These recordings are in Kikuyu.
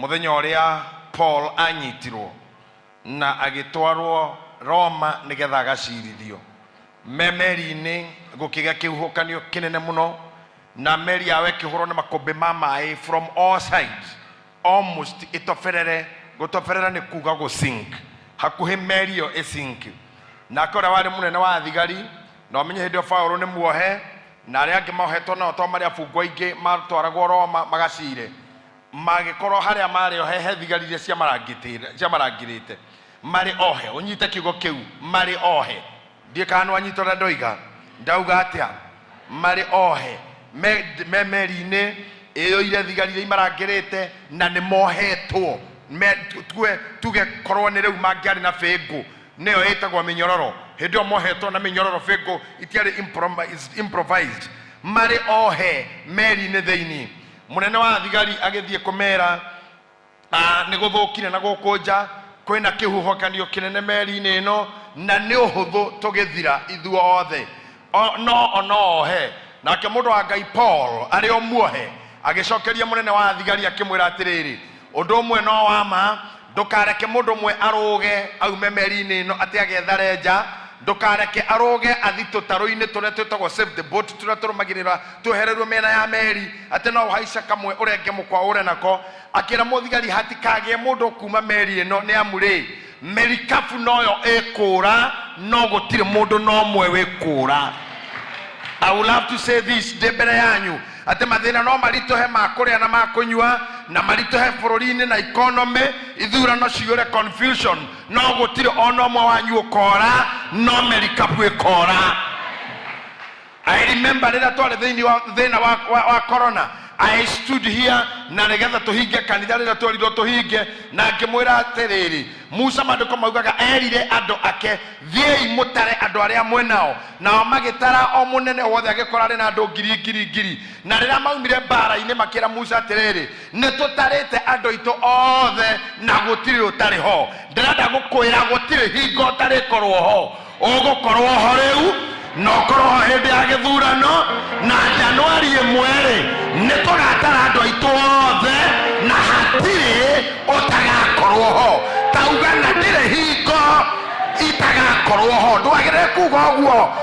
Mũthenya ũrĩa Paul anyitirwo na agĩtwarwo Roma nĩgetha agacirithio. Me meri-inĩ gũkĩgĩa kĩhuhũkanio kĩnene mũno na meri yao ĩkĩhũrwo nĩ makũmbĩ ma maĩ from all sides almost ĩtoberere. Gũtoberera nĩ kuga gũ sink, hakuhĩ meri ĩyo ĩ sink. Nake ũrĩa warĩ mũnene wa thigari, na ũmenye hĩndĩ ĩyo Paũlũ nĩ muohe na arĩa angĩ mohetwo nao to marĩ abungwa aingĩ matwaragwo Roma magacire, magĩkorwo harĩa marĩ ohe he thigari iria ciamarangĩrĩte marĩ ohe. Ũnyite kiugo kĩu, marĩ ohe. Ndiĩ kana nĩwanyita ũrĩa ndoiga. Ndauga atĩa? Marĩ ohe me, me meri-inĩ ĩyũire thigari iria imarangĩrĩte na nĩ mohetwo. Me, tuge, tuge korwo nĩ rĩu mangĩarĩ na bĩngũ nĩyo ĩtagwo mĩnyororo. Hĩndĩ ĩyo mohetwo na mĩnyororo, bĩngũ itiarĩ improvised. Marĩ ohe meri-inĩ thĩinĩ. Mũnene wa thigari agĩthiĩ kũmera, Ah, nĩ gũthũkire na gũkũ nja kwĩna kĩhuhũkanio kĩnene meri-inĩ ĩno na nĩ ũhũthũ tũgĩthira ithuothe. O, no o no ohe. Nake mũndũ wa Ngai Paul arĩ o muohe agĩcokeria mũnene wa thigari akĩmwĩra atĩrĩrĩ, ũndũ ũmwe no wa ma, ndũkareke mũndũ ũmwe arũge aume meri-inĩ ĩno atĩ agethare nja, ndũkareke arũge athi tũtarũ-inĩ tũrĩa twĩtagwo save the boat tũrĩa tũrũmagĩrĩra twehererwo mĩena ya meri, atĩ no ũhaice kamwe ũrenge mũkwa ũre nako. Akĩra mũthigari hatikagĩe mũndũ ũkuuma meri ĩno, nĩ amu rĩ, merikabu noyo ĩkũũra, no gũtirĩ mũndũ na ũmwe wĩkũũra. I would love to say this ndĩ mbere yanyu atĩ mathĩna no maritũhe ma kũrĩa na ma kũnyua na maritũhe bũrũri-inĩ na economy, ithurano ciyũre confusion, no gũtirĩ ona ũmwe wanyu ũkora, no merikabu ĩkora. I remember rĩrĩa twarĩ thĩinĩ wa thĩna wa, wa, wa corona, I stood here na nĩgetha tũhinge kanitha rĩrĩa twerirwo tũhinge, na ngĩmwĩra atĩrĩrĩ, Musa maandĩko maugaga erire andũ ake, thiĩi mũtare andũ arĩa mwĩ nao. Nao magĩtara o mũnene wothe agĩkora arĩ na andũ ngiri ngiri ngiri. Na rĩrĩa maumire mbara-inĩ makĩra Musa atĩrĩrĩ, nĩ tũtarĩte andũ aitũ othe na gũtirĩ ũtarĩ ho. Ndĩrenda gũkwĩra gũtirĩ hingo ũtarĩkorwo ho. Ũgũkorwo ho rĩu na ũkorwo ho hĩndĩ ya gĩthurano, na Januari 1 rĩ, nĩ tũgatara andũ aitũ othe na hatirĩ ũtagakorwo ho. Tauga na ndirĩ hingo itagakorwo ho. Ndwagĩrĩire kuga ũguo.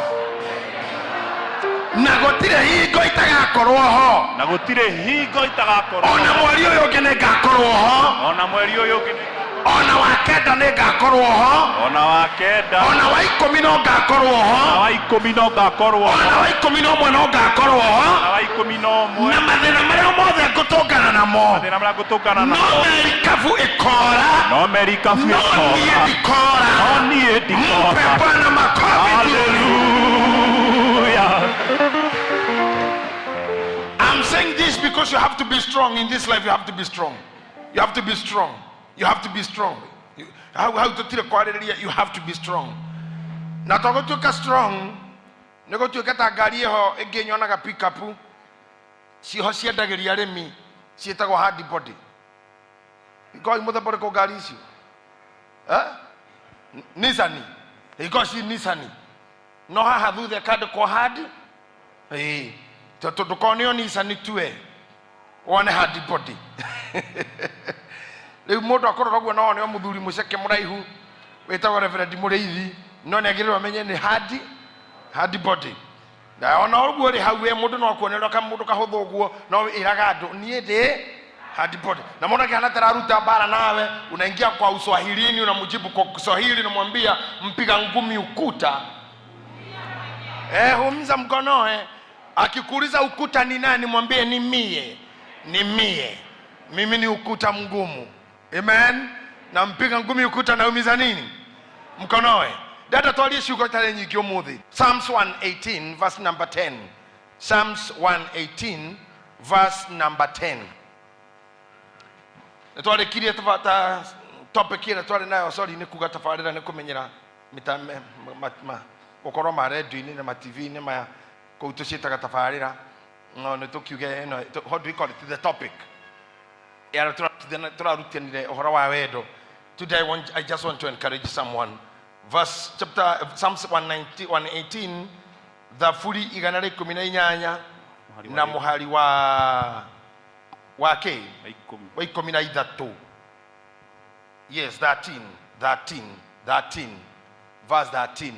Na gũtirĩ hingo itagakorwo ho. Na gũtirĩ hingo itagakorwo. Ona mweri ũyũ ũngĩ nĩ ngakorwo ho. Ona mweri ũyũ ũngĩ nĩ. Ona wa kenda nĩ ngakorwo ho. Ona wa kenda. Ona wa 10 no ngakorwo ho. Ona wa 10 no ngakorwo ho. Ona wa 11 no ngakorwo ho. Ona wa 11. Na mathĩna marĩa mothe ngũtũngana namo. Mathĩna marĩa ngũtũngana namo. No merikabu ĩkora. No merikabu ĩkora. No niĩ ndikora. No niĩ ndikora. Mpe Bwana makofi. Hallelujah. I'm saying this because you have to be strong in this life. You have to be strong. You have to be strong. You have to be strong. You, how tũtirĩ kwarĩrĩria, you have to be strong. Na to gũtuĩka strong nĩ gũtuĩka ta ngari ĩho ĩngĩ nyonaga pickup ciho ciendagĩria arĩmi ciĩtagwo hard body. Ikoragwo mũthemba ũrĩkũ ngari icio? Eh? Nissan. Ikoragwo ci Nissan. No haha thutha ĩkandĩkwo hard. Ĩĩ. Tondũ ndũkonio Nissan tue wone hard body. Rĩu mũndũ akũrora ũguo no one o mũthuri mũceke mũraihu wĩtagwo Reverend Mũrĩithi, no nĩ agĩrĩirwo amenye nĩ hard body. Na ona ũguo rĩ hau we mũndũ no akuonerwo kamũndũ kahũthũ ũguo, no ĩraga andũ niĩ ndĩ hard body. Na mũndũ akĩhana ta araruta mbara nawe, unaingia kwa uswahilini, unamjibu kwa Kiswahili, unamwambia mpiga ngumi ukuta. Humza mkonoe. Akikuuliza ukuta ni nani, mwambie ni mie, ni mie. Mimi ni ukuta mgumu. Amen. Na mpiga ngumi ukuta naumiza nini? Mkonoe. Dada twarie ciugo itarĩ nyingĩ ũmũthĩ. Psalms 118 verse number 10. Psalms 118 verse number 10. Nĩ twarĩkirie ta topic ĩrĩa twarĩ nayo, sorry nĩ kuga tabarĩra nĩ kũmenyera gũkorwo ma radio-inĩ na ma TV-inĩ maya kũu tũciĩtaga tabarĩra, no nĩ tũkiuge ĩno, what do we call it, the topic ĩrĩa tũrarutanire ũhoro wa wendo. Today I just want to encourage someone. Verse chapter Psalms 190, 118, Thaburi 118 na mũhari wa Wa kĩ? Na 10. Wa 13. Yes, 13, 13, 13, verse 13.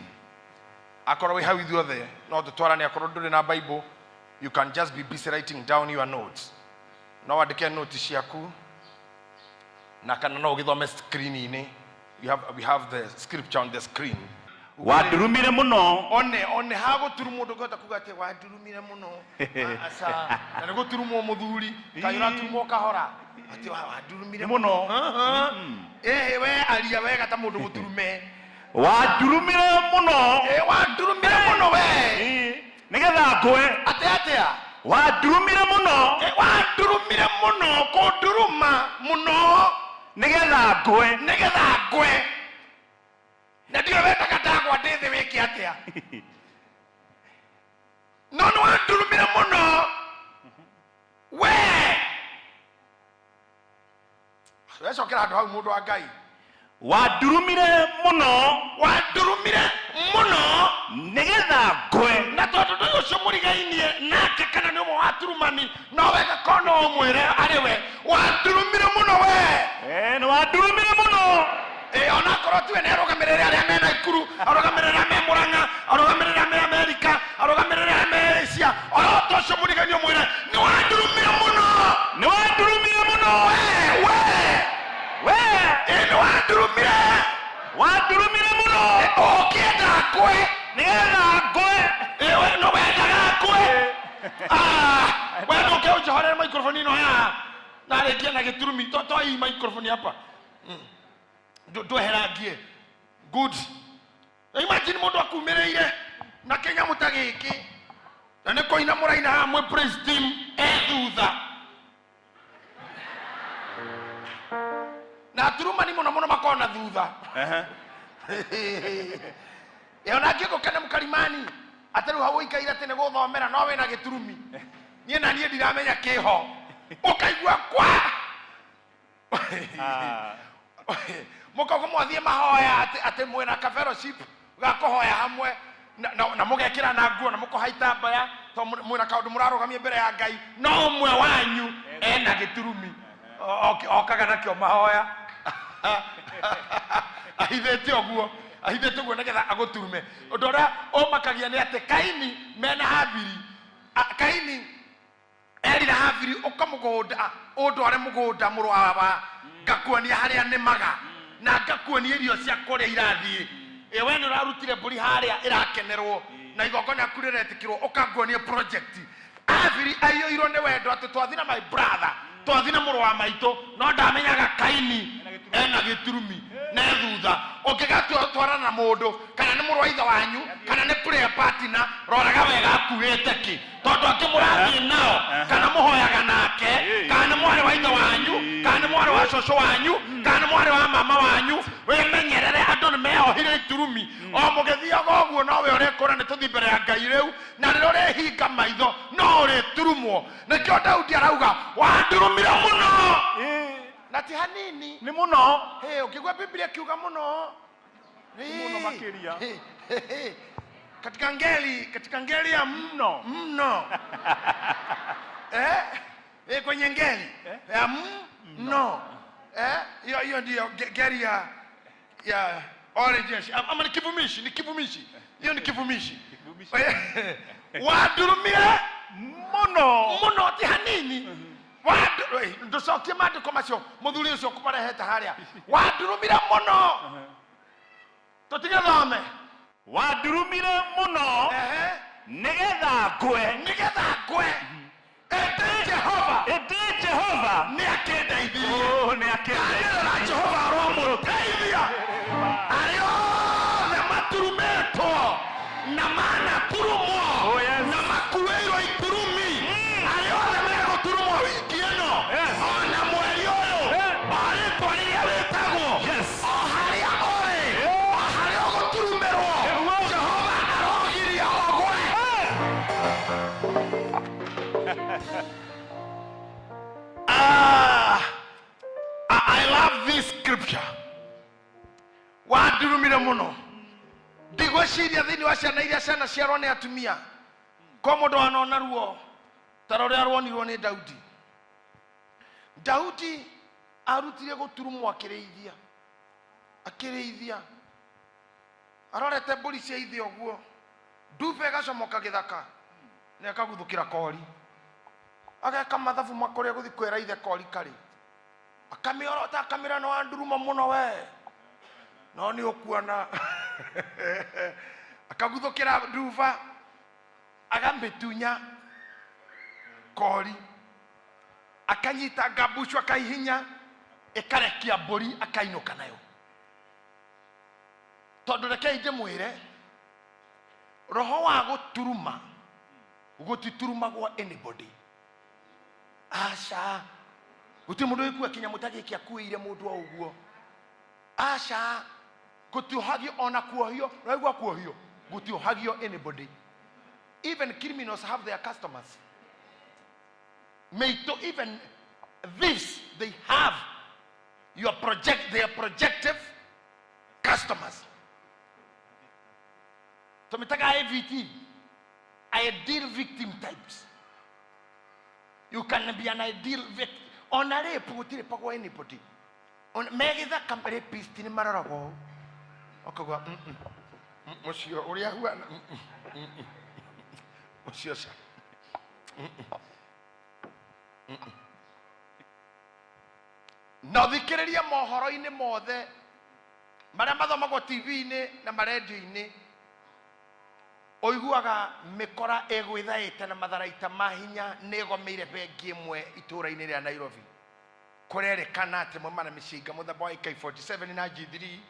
Akorwo wĩ hau ithuothe no tũtwarane. Akorwo ndũrĩ na Bible, you can just be busy writing down your notes. No wandĩke note ciaku na kana no ũgĩthome screen-inĩ. We have the scripture on the screen. Wandurumire mũno. One hagũturumwo, ndũngĩhota kuga atĩ wandurumire mũno. Aca, na nĩ gũturumwo mũthuri kaĩ ũraturumwo kahora atĩ wandurumire Mũno. Ĩhĩ, we aria wega ta mũndũ mũturume. Wandurumire mũno. Ĩ, wandurumire mũno we. Ĩĩ, nĩgetha ngwe. Atĩ atĩa? Wandurumire mũno. Ĩ, wandurumire mũno, kũnduruma mũno. Nĩgetha ngwe. Nĩgetha ngwe, na ndiũĩ wendaga ndagwa ndĩ thĩ wĩke atĩa, no nĩ wandurumire mũno we. Wecokera handũ hau, mũndũ wa Ngai. Wandurumire mũno. Wandurumire mũno. Nĩgetha ngwe. Na tondũ ndũĩ ũcio mũrigainie nake kana nĩ ũmwe wa turumani, no wega ko no ũmwĩre arĩ we wandurumire mũno we. Ĩĩ, nĩ wandurumire mũno. Ĩ, onakorwo tiwe, nĩ arũgamĩrĩre arĩa mena Ikuru, arũgamĩrĩre arĩa me Mũrang'a, arũgamĩrĩre arĩa me Amerika, arũgamĩrĩre arĩa me Asia, oro ta ũcio mũrigainie ũmwĩre nĩ wandurumire mũno. Nĩ wandurumire mũno. We, we. We. Ĩ, nĩ wandurumire. Wandurumire mũno. Ũkĩenda ngwe. Nĩgetha ngwe. Ĩ, we no wendaga ngwe. Ah, we ndũke ũnjohorere microphone ĩno haha narĩngia na gĩturumi. To hii microphone hapa. Ndweherangie. Good. Imagine mũndũ akumĩrĩire na kĩnyamũ ta gĩkĩ, na nĩ kũina mũraina haha mwĩ praise team, e thutha na aturumani mũno mũno makorwo na thutha. Ĩ, ona ngĩgũkene mũkarimani atĩ rĩu hau ũikaire atĩ nĩ gũthomera, no wĩna gĩturumi, niĩ na niĩ ndiramenya kĩho, ũkaigua kwa mũkogo mwathiĩ mahoya atĩ mwĩna ka fellowship ga kũhoya hamwe na mũgekĩra na nguo na mũkoha itambaya to mwĩna kaũndũ mũrarũgamia mbere ya Ngai, no ũmwe wanyu ena gĩturumi. Okaga nakĩo mahoya ahithĩte ũguo, ahithĩte ũguo nĩgetha agũturume. Ũndũ ũrĩa ũmakagia nĩ atĩ Kaini mena Habiri. Kaini erire Habiri, ũka mũgũnda, ũndware mũgũnda, mũrũ wa baba, ngakuonia harĩa nĩmaga na ngakuonia irio cia kũrĩa irathiĩ. Ĩ, we nĩ ũrarutire mbũri harĩa ĩrakenerwo na igongona rĩaku rĩretĩkĩrwo, ũkanguonia project. Habiri aiyũirwo nĩ wendo atĩ twathi na my brother, twathi na mũrũ wa maitũ, no ndamenyaga Kaini ena gĩturumi ne thutha. Ũngĩgatua twarana na mũndũ, kana nĩ mũrũ wa ithe wanyu, kana nĩ prayer partner, roraga wega akuĩte kĩ, tondũ angĩ mũrathiĩ nao kana mũhoyaga nake, kana nĩ mwarĩ wa ithe wanyu, kana nĩ mwarĩ wa cũcũ wanyu, kana nĩ mwarĩ wa mama wanyu, wĩmenyerere. Andũ nĩ meohire iturumi o mũgĩthiaga ũguo, nowe ũrekũra nĩ tũthiĩ mbere ya Ngai rĩu, na rĩrĩa ũrehinga maitho no ũrĩturumwo. Nĩkĩo Daudi arauga wandurumire mũno. Na ti hanini. Nĩ mũno. Hey, ũkĩgua Biblia kiuga mũno. Mũno makĩria. Hey, hey, hey. Katika ngeli ya Mno. Mno, eh? Eh, kwenye ngeli ya mno. Eh, hiyo ndiyo ngeli ya orange ama ni kivumishi, ni kivumishi hiyo, ni kivumishi. Kivumishi. Wandurumire mũno. Mũno, ti hanini. Ndũcokie maandĩko macio mũthuri ũcio kũmarehete harĩa. Wandurumire mũno, tũtige thome. Wandurumire mũno. Ehe. Nĩgetha ngwe. Nĩgetha ngwe, ĩndĩ Jehova Ĩndĩ Jehova nĩ akĩndeithirie. Oh, nĩ akĩndeithirie. Anĩrĩra Jehova aromũteithia. Arĩa othe maturumĩtwo na manaturumwo Oh, yes. na makuĩirwo iturumi, arĩa othe megũturumwo wiki ĩno, ona mweri ũyũ, o rĩtwa rĩrĩa wĩtagwo, o harĩa ũrĩ, o harĩa ũgũturumĩrwo, Jehova arogiria ũgwe. Ah, I love this scripture. Wandurumire mũno. Ndigwĩciria thĩinĩ wa ciana iria ciana ciarwo nĩ atumia ko mũndũ wanona ruo ta rũrĩa ruonirwo nĩ Daudi. Daudi arutire gũturumwo akĩrĩithia, akĩrĩithia arorete mbũri cia ithe ũguo, nduba ĩgacomoka gĩthaka na ĩkaguthũkĩra kori, ageka mathabu makũrĩa gũthiĩ kwĩra ithe kori karĩ, akamĩorota akamĩra no wanduruma mũno we, no nĩ ũkuona. Akaguthũkĩra nduba agamĩtunya kori, akanyita ngambucu akaihinya, ĩkarekia mbũri akainũka nayo. Tondũ rekei ndĩmwĩre, roho wa gũturuma gũtiturumagwo anybody. Aca, gũtirĩ mũndũ wĩkua kĩnyamũ ta gĩkĩ akuĩire mũndũ o ũguo. Aca, gũtiohagio ona kuohio, ũraigua kuohio, gũtiohagio anybody. Even criminals have their customers. Mĩitũ, even thieves, they have your project, their projective customers. Tũmĩtaga IVT, ideal victim types. You can be an ideal victim. Ona rape gũtirĩ pagwo anybody. Me gĩthaka rapist nĩ maroragwo ũũ, ũkauga ũcio ũrĩa huana, ũcio ca. Na ũthikĩrĩrie mohoro-inĩ mothe marĩa mathomagwo TV-inĩ na marendio-inĩ, ũiguaga mĩkora ĩgwĩthaĩte na matharaita ma hinya nĩ ĩgomeire bengi ĩmwe itũũra-inĩ rĩa Nairobi. Kũrerĩkana atĩ mauma na mĩcinga mũthemba wa AK47 na G3,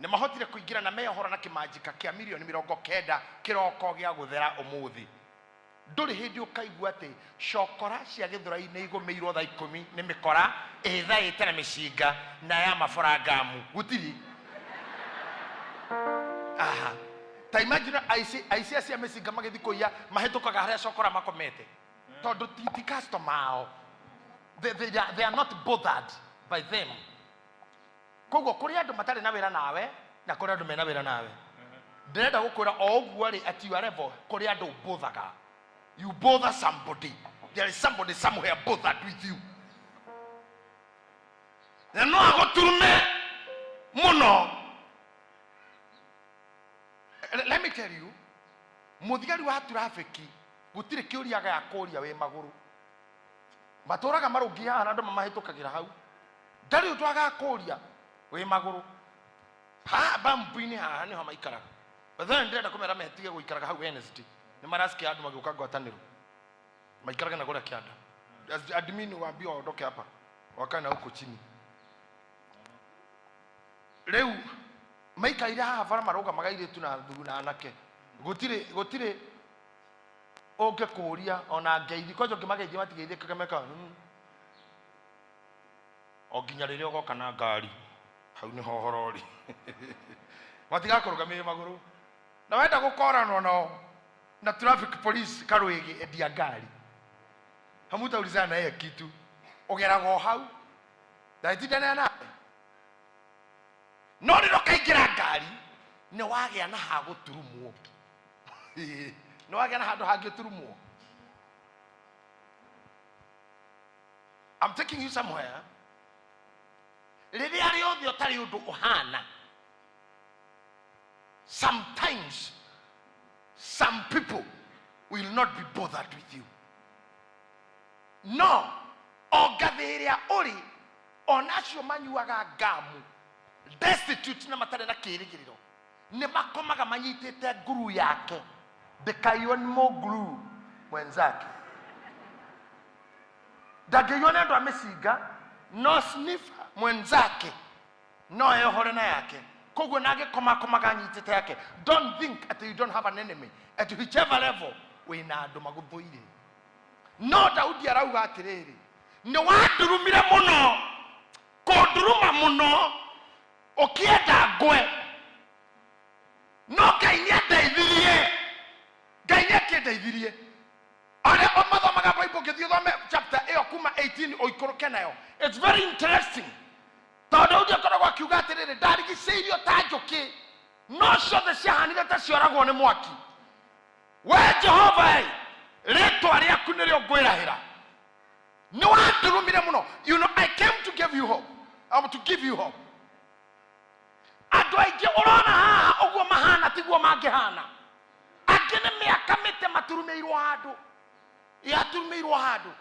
nĩ mahotire kũingĩra na meyohora na kĩmanjĩka kĩa mirioni 90 kĩroko gĩa gũthera ũmũthĩ. Ndũrĩ hĩndĩ ũkaigua atĩ cokora cia Gĩthũrai nĩ igũmĩirwo thaa 10 nĩ mĩkora ĩthaĩte na mĩcinga na ya maborangamu, gũtirĩ. Aha, ta imagine aici, aici acio a mĩcinga magĩthiĩ kũiya mahĩtũkaga harĩa cokora makomete, tondũ ti customer ao. They are not bothered by them. Koguo kũrĩ andũ matarĩ na wĩra nawe na kũrĩ andũ mena wĩra nawe. Ndĩrenda gũkwĩra o ũguo rĩ, at your level kũrĩ andũ bothaga. You bother somebody, there is somebody somewhere bothered with you, na no agũturume mũno. Let me tell you, mũthigari wa traffic gũtirĩ kĩũria agakũria wĩ magũrũ, matũraga marũngiĩ haha na andũ mamahĩtũkagĩra hau, ndarĩ ũndũ agakũria wĩ magũrũ. Haha bambu-inĩ haha nĩho maikaraga. But then ndĩrenda kũmera metige gũikaraga hau Wednesday, nĩ marasikia andũ magĩũka ngwatanĩro, maikarage na kũrĩa kĩanda. As admin waambia waondoke hapa, wakae na huko chini. Rĩu maikarire haha bara marũgamaga airĩtu na athuri na anake, gũtirĩ gũtirĩ ũngĩkũria ona ngeithi. Kwanja ũngĩmageithia matigeithĩkaga, mekaga O nginya rĩrĩa ũgoka na ngari, hau nĩho ũhoro ũrĩ, matigakũrũgamia magũrũ. Na wenda gũkoranwo nao na traffic police karwĩgĩ, endia ngari, hamutaulizana na yeye kitu, ũgeraga o hau ndagĩtindanĩra nawe. No rĩrĩa ũkaingĩra ngari, nĩ wagĩa na ha gũturumwo, nĩ wagĩa na handũ hangĩturumwo. I'm taking you somewhere. Rĩrĩa rĩothe ũtarĩ ũndũ ũhana, sometimes some people will not be bothered with you. No o ngathĩ ĩrĩa ũrĩ, ona acio manyuaga ngamu, destitute na matarĩ na kĩĩrĩgĩrĩro, nĩ makomaga manyitĩte nguru yake ndĩkaiywo nĩ mũnguru mwenzake. Ndangĩiywo nĩ andũ a mĩcinga, no sniffer mwenzake no eyohore na yake. Koguo na angĩkoma akomaga anyitĩte yake. Don't think that you don't have an enemy. At whichever level, wĩna andũ magũthũire. No Daudi arauga atĩrĩrĩ, nĩ wandurumire mũno, kũnduruma mũno ũkĩenda ngwe, no Ngai nĩ andeithirie, Ngai nĩ akĩndeithirie. Arĩa mathomaga Bible, ũngĩthiĩ ũthome chapter ĩyo kuma 18 ũikũrũke nayo, it's very interesting, tondũ Daudi akoragwo akiuga atĩrĩrĩ, ndarigicĩirio ta njũkĩ, no ciothe ciahanire ta cioragwo nĩ mwaki. We Jehova ĩ, rĩtwa rĩaku nĩrĩo ngwĩrahĩra, nĩ wandurumire mũno. I'm to give you hope. Andũ aingĩ ũrona haha ũguo mahana tiguo mangĩhana. Angĩ nĩ mĩaka mĩte maturumĩirwo handũ, yaturumĩirwo handũ.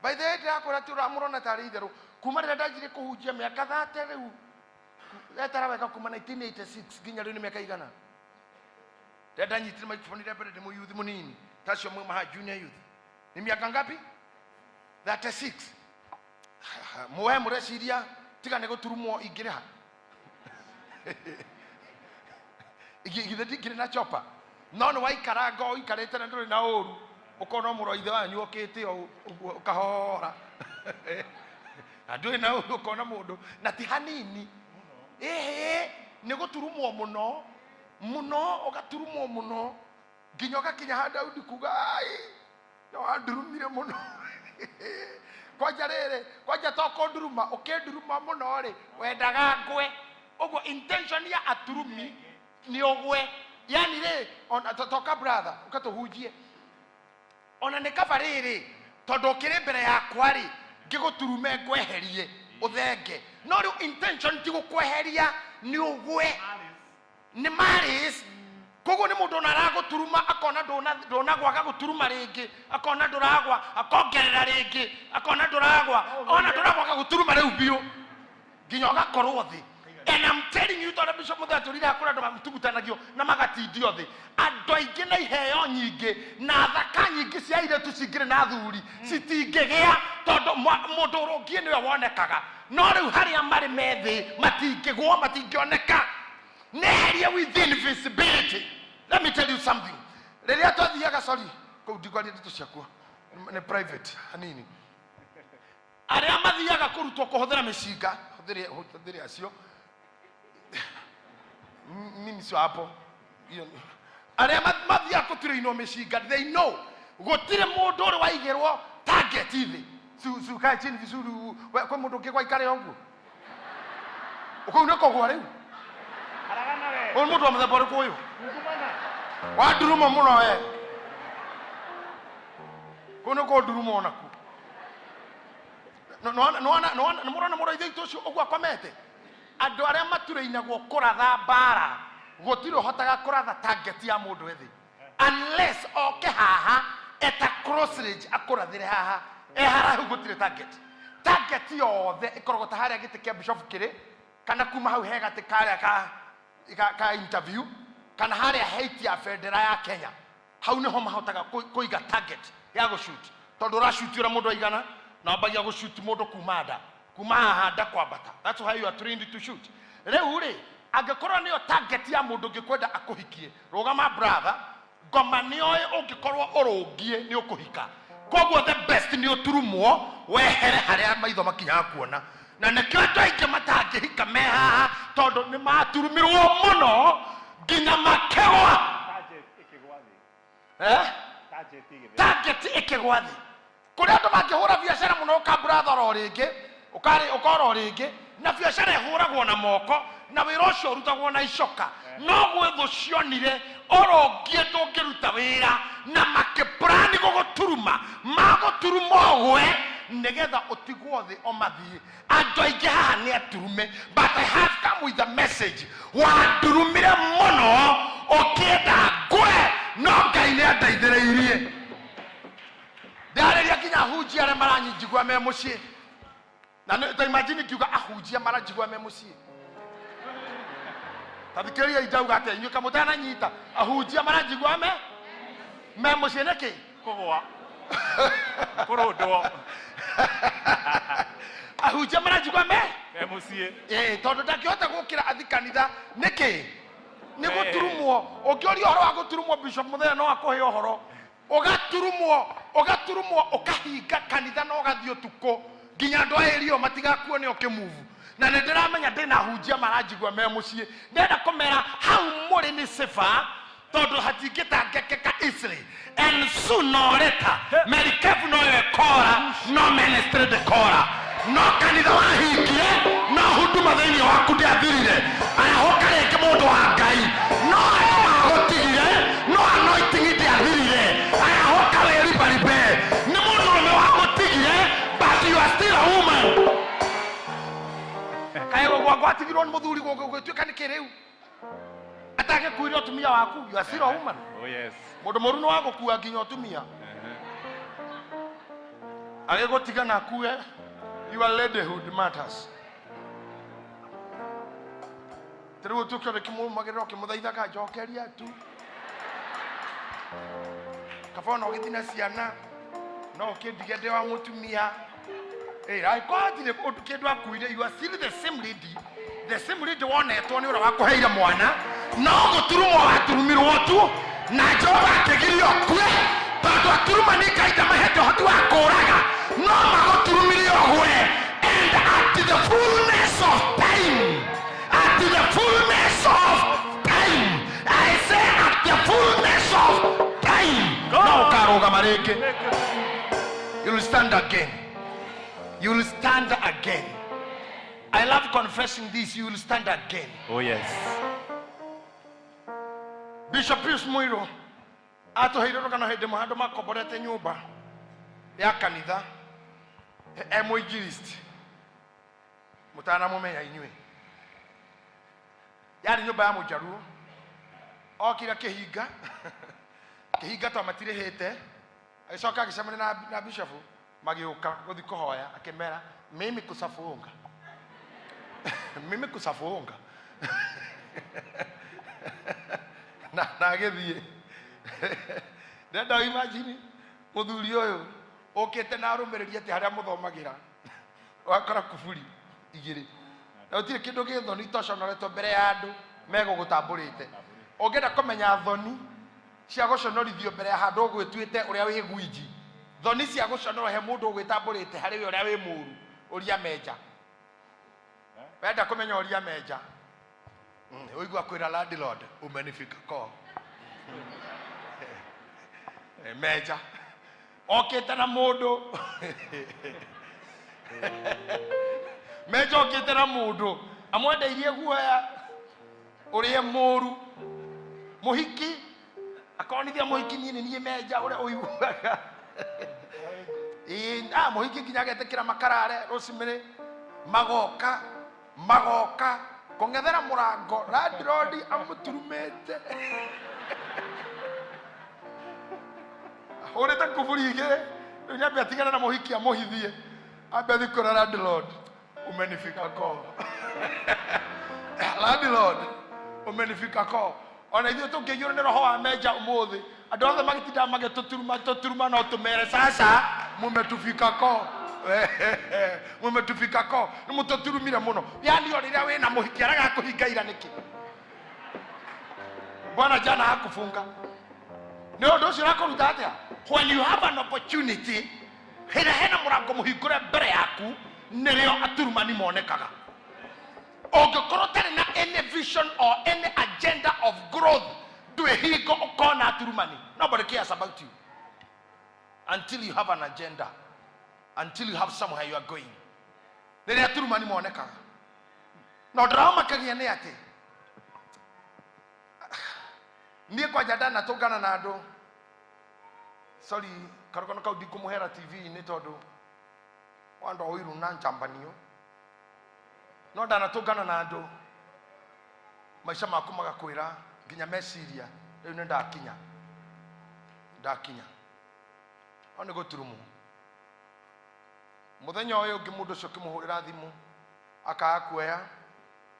By the way, ndĩrakwĩra ti ũramũrona tarĩ itherũ. Kuma rĩrĩa ndanjirie kũhunjia mĩaka 30 rĩu, etara wega kuma 1986 nginya rĩu nĩ mĩaka igana. Rĩrĩa ndanyitire microphone rĩa mbere ndĩ mũyuthi mũnini, tacio mwe maha junior youth. Ni miaka ngapi? 36. Muwe mũreciria tiga nĩ gũturumwo ingĩrĩha. Githĩ ndingĩrĩ na chopa. No nĩ waikaranga ũikarĩte na ndũrĩ na ũru, ũkona mũrũ wa ithe wanyu okĩte ũguo ũkahora. Na ndũrĩ na ũru ũkona mũndũ na ti hanini. Ĩhĩ, nĩ gũturumwo mũno mũno, ũgaturumwo mũno nginya ũgakinya ha Daudi kuga ai no wandurumire mũno. Kwanja rĩrĩ, kwanja to kũnduruma, ũkĩnduruma mũno rĩ, wendaga ngwe. Ũguo intention ya aturumi nĩ ũgwe. Yani rĩ, ona toka brother, ũkatũhunjie. Ona nĩ kaba rĩrĩ, tondũ ũkĩrĩ mbere yakwa rĩ, ngĩgũturume ngweherie, ũthenge. No rĩu intention ti gũkweheria, nĩ ũgwe. Nĩ maris. Koguo nĩ mũndũ ona aragũturuma, akona ndũnagwa agagũturuma rĩngĩ, akona ndũragwa, akongerera rĩngĩ, akona ndũragwa, ona ndũragwa agagũturuma rĩu biũ nginya ũgakorwo thĩ. And I'm telling you, tondũ Bishop Muthee atũrire haha kũrĩ andũ matugutanagio na magatindio thĩ. Andũ aingĩ na iheo nyingĩ na thaka nyingĩ cia airĩtu cingĩrĩ na athuri citingĩgĩa, tondũ mũndũ ũrũngiĩ nĩwe wonekaga. No rĩu harĩa marĩ me thĩ matingĩgwo, matingĩoneka. Neherie within visibility. Let me tell you something. Rĩrĩa twathiaga, sorry, kũu ndikwaria ndeto ciakwa, nĩ private hanini. Arĩa mathiaga kũrutwo kũhũthĩra mĩcinga, hũthĩre acio. Mimi sio hapo. Hiyo ni- Arĩa mathiaga kũturĩinwo mĩcinga, they know gũtirĩ mũndũ ũrĩ waigĩrwo target thĩ. Si ukae chini vizuri, we, kwĩ mũndũ ũngĩ gwaikare ũguo. Kũu nĩ kũgwa rĩu. Aragana we. Ũyũ nĩ mũndũ wa mũthemba ũrĩkũ ũyũ? Ungumana. Wanduruma mũno we. Kũu nĩ kũnduruma onakuo. Nĩ mũrona mũrũ wa ithe witũ ũcio ũguo akomete? Andũ arĩa maturĩinagwo kũratha mbara, gũtirĩ ũhotaga kũratha target ya mũndũ ethĩ. Unless oke haha eta cross range akũrathĩre haha, e haraihu gũtirĩ target. Target yothe ĩkoragwo ta harĩa gĩtĩ kĩa bishop kĩrĩ, kana kuma hau he gatĩ karĩa ka interview, kana harĩa height ya bendera ya Kenya. Hau nĩho mahotaga kũiga target ya gũshoot. Tondũ ũrashoot ũrĩa mũndũ aigana, na wambagia gũshoot mũndũ kuma nda, kuma haha nda kwambata. That's why you are trained to shoot. Rĩu rĩ, angĩkorwo nĩyo target ya mũndũ ũngĩkwenda akũhikie, rũgama brother, ngoma nĩoĩ ũngĩkorwo ũrũngiĩ nĩ ũkũhika. Koguo the best nĩ ũturumwo wehere harĩa maitho makinyaga kuona. Na nĩkĩo andũ aingĩ matangĩhika me haha, tondũ nĩ maturumirwo mũno nginya makĩgwa. Target ĩkĩgwa thĩ. Eh? Target ĩgĩthĩ. Target ĩkĩgwa thĩ. Kũrĩa andũ mangĩhũra biacara mũno ũkambura thoro rĩngĩ, ũkora o rĩngĩ, na biacara ĩhũragwo na moko, na wĩra ũcio ũrutagwo na icoka. No gwĩ thũ cionire ũrũngiĩ ndũngĩruta wĩra, na makĩplan gũgũturuma, magũturuma ũgwe nĩgetha ũtigwo thĩ o mathiĩ. Andũ aingĩ haha nĩ aturume, but I have come with a message. Wandurumire mũno ũkĩenda ngwe, no Ngai nĩ andeithĩrĩirie. Ndarĩria nginya ahunjia arĩa maranyinjigua me mũciĩ. Na nĩ, ta imagine ngiuga ahunjia maranjigua me mũciĩ. Ta thikĩrĩria ndauga atĩa, inyuĩ kamũtananyita, ahunjia maranjigua me mũciĩ nĩkĩ? Kũgwa. Kũrũndwo. Ahunjia maranjigua me? Me mũciĩ. Tondũ ndangĩhota gũkĩra athi kanitha nĩkĩ? Nĩ gũturumwo. Ũngĩũria ũhoro wa gũturumwo, Bishop Muthee no akũhe ũhoro. Ũgaturumwo, ũgaturumwo, ũkahinga kanitha na ũgathiĩ ũtukũ nginya andũ a area matigakuone ũkĩmove. Na nĩ ndĩramenya ndĩna ahunjia maranjigua me mũciĩ. Ndĩrenda kũmera hau mũrĩ nĩ safer, tondũ hatingĩtangĩkĩka easily. And soon or later, merikebu no yo ĩkora, no ministry ndĩkora. No kanitha wahingie, no huduma thĩinĩ waku ndĩathirire. Arahũka rĩngĩ mũndũ wa Ngai. No andũ magũtigire, no anointing ndĩathirire. Arahũka wĩribaribe. Nĩ mũndũrũme wagũtigire, but you are still a woman. Gwatigirwo nĩ mũthuri gũgĩtuĩka nĩ kĩrĩu atagĩkuire ũtumia waku. You are still a woman. Oh yes. Mũndũ mũru nĩ wa gũkua nginya ũtumia agĩgũtiga na akue. Your ladyhood matters. Rĩu ũtuĩke ũrĩkĩmũrũmagĩrĩra ũkĩmũthaithaga njokeria tu kaba ona ũgĩthiĩ na ciana no ũkĩndige ndĩ wa mũtumia. Angĩkorwo hatirĩ ũndũ kĩndũ akuire, you are still the same lady, the same lady wonetwo nĩ ũrĩa wakũheire mwana, no gũturumwo waturumirwo tu na Jehova akĩgiria ũkue, tondũ aturuma nĩ Ngai ndamahete ũhoti wa kũũraga, no magũturumire ũgwe. And at the fullness of time, at the fullness of time, I say at the fullness of time, no ũkarũgama rĩngĩ. You will stand again. You will stand again. I love confessing this. You will stand again. Oh yes. Bishop Pius Muiro atũheire rũgano hĩndĩ ĩmwe handũ makomborete nyũmba ya kanitha e mũinjilisti mũtanamũmenya inyuĩ. Yarĩ nyũmba ya mũjaruo, okire kĩhinga kĩhinga to matirĩhĩte, agĩcoka agĩcemania na bishop magĩũka gũthiĩ kũhoya, akĩmera mimi kusafunga mimi kusafunga na agĩthiĩ. Ndenda imagine mũthuri ũyũ ũkĩte na arũmĩrĩri atĩ harĩa mũthomagĩra wakora kuburi igĩrĩ na gũtirĩ kĩndũ gĩ thoni toconoretwo mbere ya andũ megũgũtambũrĩte. Ũngĩenda kũmenya thoni cia gũconorithio mbere ya handũ ũgwĩtuĩte ũrĩa wĩ gwinji, thoni cia gũconora he mũndũ ũgwĩtambũrĩte harĩ we ũrĩa wĩ mũru, ũria menja. Wenda kũmenya ũria menja, ũigua kwĩra landlord umenifika ko menja okĩte na mũndũ menja okĩte na mũndũ amwendeirie guoya ũrĩa mũru mũhiki akonithia mũhiki niĩ nĩ niĩ menja ũrĩa ũiguaga. Ĩĩ, mũhiki nginya agetĩkĩra makarare rũcimĩrĩ magoka magoka kũng'ethera mũrango landlord amũturumĩte ahũrĩte kuburi igĩrĩ. Rĩu nĩambe atigane na mũhiki amũhithie ambe athiĩ kwĩra landlord umenifika ko landlord umenifika ko. Ona ithuĩ tũngĩiyũrwo nĩ roho wa menja ũmũthĩ andũ othe magĩtindaga magĩtũturuma tũturuma no tũmere sasa mumetufika ko mumetufika ko nĩ mũtũturumire mũno. Yani o rĩrĩa wĩna mũhiki aragakũhinga ira nĩkĩ? Bwana jana hakufunga. Nĩ ũndũ ũcio ũrakũruta atĩa? When you have an opportunity, hĩrĩa hena mũrango mũhingũre mbere yaku nĩrĩo aturumani monekaga. Ũngĩkorwo ũtarĩ na any vision or any agenda of growth, ndwĩ hingo ũkona aturumani. Nobody cares about you until you have an agenda, until you have somewhere you are going. Rĩrĩa aturumani monekaga. Na ũndũ ũrĩa nĩ atĩ niĩ kwanja ndanatũngana na andũ, sorry karũgano kau ndikũmũhera TV-inĩ tondũ wandũ a ũiru na njambanio, no ndanatũngana na andũ maica maku magakwĩra nginya meciria rĩu nĩ ndakinya ndakinya no nĩ gũturumwo. Mũthenya ũyũ ũngĩ mũndũ ũcio ũkĩmũhũrĩra thimũ akaga kuoya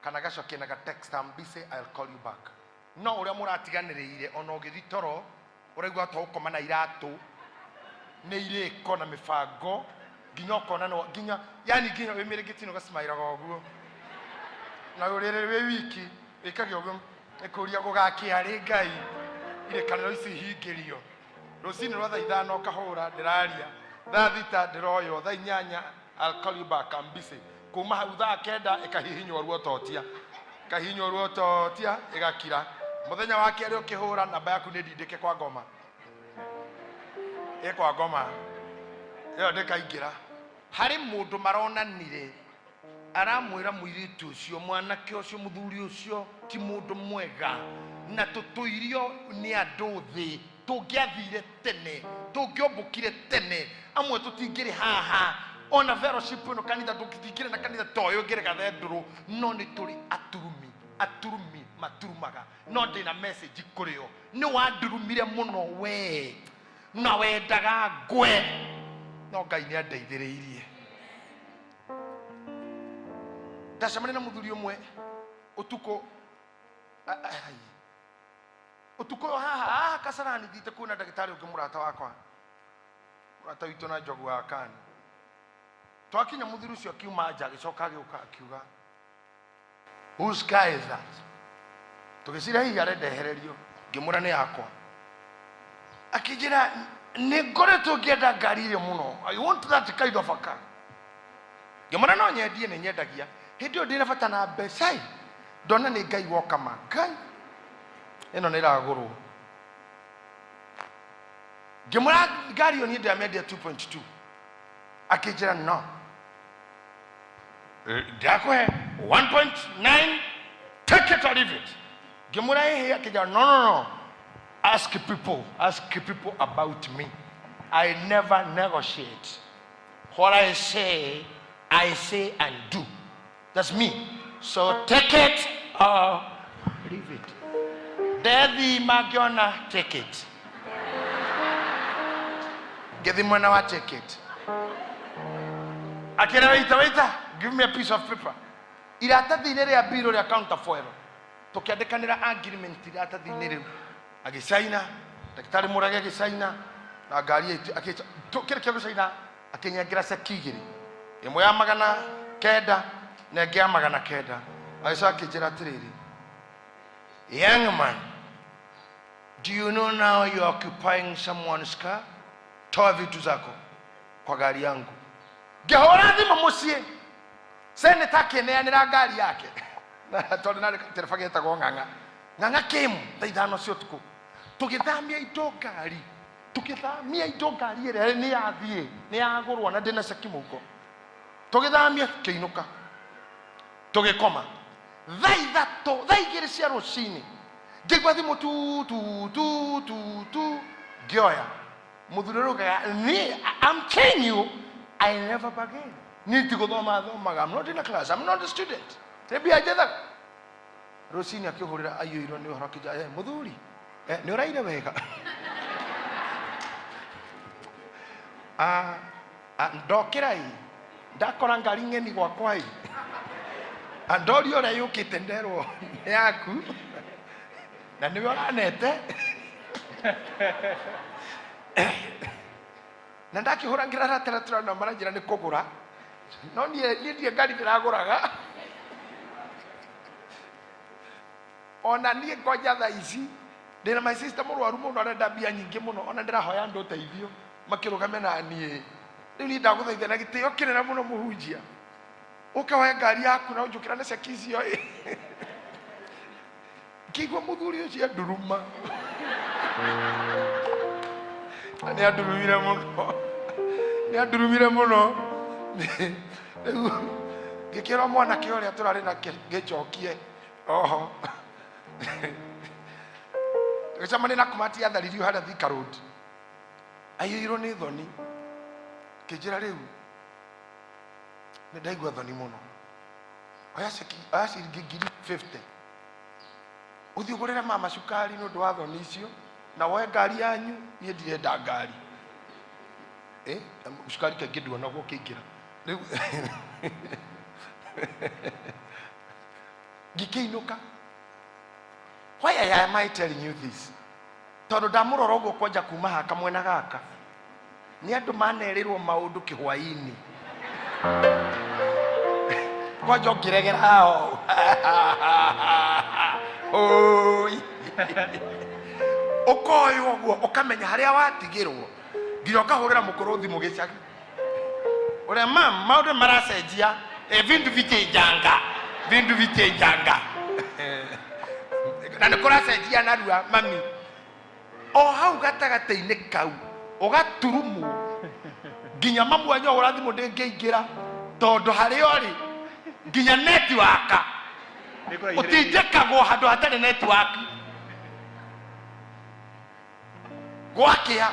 kana agacokia na ga text, I'm busy, I'll call you back. No ũrĩa mũratiganĩrĩire ona ũgĩthiĩ toro ũraigua ta ũkoma na iratũ nĩ irĩko na mĩbango nginya ũkona no nginya yani nginya wĩ mĩrĩngĩti-inĩ ũgacimairaga ũguo na ũrĩrĩ wĩ wiki wĩkage ũguo nĩkũria gũgakĩa rĩ Ngai irĩkanĩro ici hingĩrio. Rũcinĩ rwa thaa 5 ũkahũra ndĩraria, thaa 6 ndĩroywo, thaa 8 I'll call you back, I'm busy. Kuma hau thaa 9 ĩkahihinywo ruototia, ĩkahihinywo ruototia ĩgakira. Mũthenya wa kerĩ ũkĩhũra namba yaku nĩ ndindĩke kwa ngoma, ĩ kwa ngoma ĩyo ndĩkaingĩra. Harĩ mũndũ maronanire aramwĩra mũirĩtu ũcio mwanake ũcio mũthuri ũcio ti mũndũ mwega na tũtũirio nĩ andũ thĩ, tũngĩathire tene tũngĩombũkire tene amwe tũtingĩrĩ haha. Ona fellowship ĩno kanitha ndũngĩingĩra na kanitha ta ũyũ ũngĩrega ndũrũ, no nĩ tũrĩ aturumi. Aturumi maturumaga, no ndĩna message kũrĩ o. Nĩ wandurumire mũno we na wendaga ngwe, no Ngai nĩ andeithĩrĩirie. Ndacemania na mũthuri ũmwe ũtukũ, ai, ũtukũ ũyũ haha haha Kasarani, thiĩte kuona ndagĩtarĩ ũngĩ, mũrata wakwa, mũrata witũ na Njogu wa Kani. Twakinya, mũthuri ũcio akiuma nja, agĩcoka agĩũka akiuga, "Whose car is that?" Tũgĩciria hihi arenda ehererio. Ngĩmwĩra nĩ yakwa. Akĩnjĩra, "Nĩ ngoretwo ngĩenda ngari ĩyo mũno. I want that kind of a car." Ngĩmwĩra no nyendie, nĩ nyendagia. Hĩndĩ ĩyo ndĩna bata na mbeca ĩ, ndona nĩ Ngai woka ma Ngai ĩno nĩ ĩragũrwo. Ngĩmwĩra ngari ĩyo niĩ ndĩramĩendia 2.2. Akĩnjĩra, "No, ndakũhe 1.9, take it or leave it." Ngĩmwĩra ĩhĩ. Akĩnjĩra, "No, no, no, ask people, ask people about me. I never negotiate. What I say, I say and do. That's me. So take it or leave it." Ndethi ngĩona take it, ngĩthi mwena wa take it. Akĩra waiter, "Waiter, give me a piece of paper." Iratathi-inĩ rĩa biro rĩa counterfoil, tũkĩandĩkanĩra agreement iratathi-inĩ rĩu. Agĩcaina ndagĩtarĩ Mũrage, agĩcaina na ngari kĩrĩ kĩa gũcaina. Akĩnyengera ceki igĩrĩ, ĩmwe ya 900 na ĩngĩ ya 900. Agĩcoka akĩnjĩra atĩrĩrĩ, "Young man, do you know now you are occupying someone's car? Toa vitu zako kwa gari yangu." Ngĩhũra thimũ mũciĩ, seneta akĩneanĩra ngari yake. Na tondũ narĩ tereba getagwo Ng'ang'a. Ng'ang'a came thaa 5 cia ũtukũ, tũgĩthamia indo ngari, tũgĩthamia indo ngari ĩrĩa nĩ yathiĩ, nĩ yagũrwo, na ndĩna ceki mũhuko. Tũgĩthamia, tũkĩinũka, tũgĩkoma. Thaa 3, thaa 2 cia rũcinĩ, ngĩigua thimũ tu tu tu tu tu. Ngĩoya, mũthuri ũraugaga, "Niĩ, I'm telling you, I never bargain. Niĩ ti gũthoma thomaga. I'm not in a class, I'm not a student. Nĩ mbia njethaga." Rũcinĩ akĩhũrĩra aiyũirwo nĩ ũhoro, akĩnjĩra, "Eh, mũthuri, eh, nĩ ũraire wega? Ah, ah, ndokĩra ĩ, ndakora ngari ng'eni gwakwa ĩ. Ah, ndorio ũrĩa yũkĩte, nderwo nĩ yaku na nĩwe ũranete na ndakĩhũra ngĩraratara na maranjĩra nĩ kũgũra, no niĩ niĩ ngari ndĩragũraga. Ona niĩ ngoja thaa ici ndĩna my sister mũrwaru mũno, arenda mbia nyingĩ mũno, ona ndĩrahoya andũ ũteithio makĩrũgame na niĩ. Rĩu niĩ ndagũthaitha na gĩtĩo kĩnene mũno, mũhunjia, ũke woe ngari yaku na ũnjũkĩra na ceki icio ĩ." Ngĩigua mũthuri ũcio anduruma, na nĩ andurumire mũno, nĩ andurumire mũno. Rĩu ngĩkĩra mwanake ũrĩa tũrarĩ nake ngĩnjokie oho. Tũgĩcemania na kumati atharirio harĩa Thika Road, aiyũirwo nĩ thoni. Kĩnjĩra, "Rĩu nĩ ndaigua thoni mũno. Oya ceki, oya ciringi 50,000, ũthiĩ ũgũrĩre mama cukari nĩ ũndũ wa thoni icio, na woe ngari yanyu. Niĩ ndirenda ngari." Eh, cukari kaingĩ nduonagwo ũkĩingĩra. Rĩu ngĩkĩinũka. Why am I telling you this? Tondũ ndamũrora ũguo kwanja kuma haka mwena gaka, nĩ andũ manerĩrwo maũndũ kĩhwaĩ-inĩ kwanja ũngĩregera hao. Oi. Ũkoywo ũguo, ũkamenya harĩa watigĩrwo, nginya ũkahũrĩra mũkũrũ thimũ gĩcagi ũrĩa mam maũndũ maracenjia. Eh, vindu vichenjanga, vindu vichenjanga, na nĩ kũracenjia narua mami. O hau gatagatĩ-inĩ kau ũgaturumwo nginya mamu wanyu ahũra thimũ ndĩngĩingĩra, tondũ harĩa ũrĩ nginya network ũtinjĩkagwo handũ hatarĩ network. Gwakĩa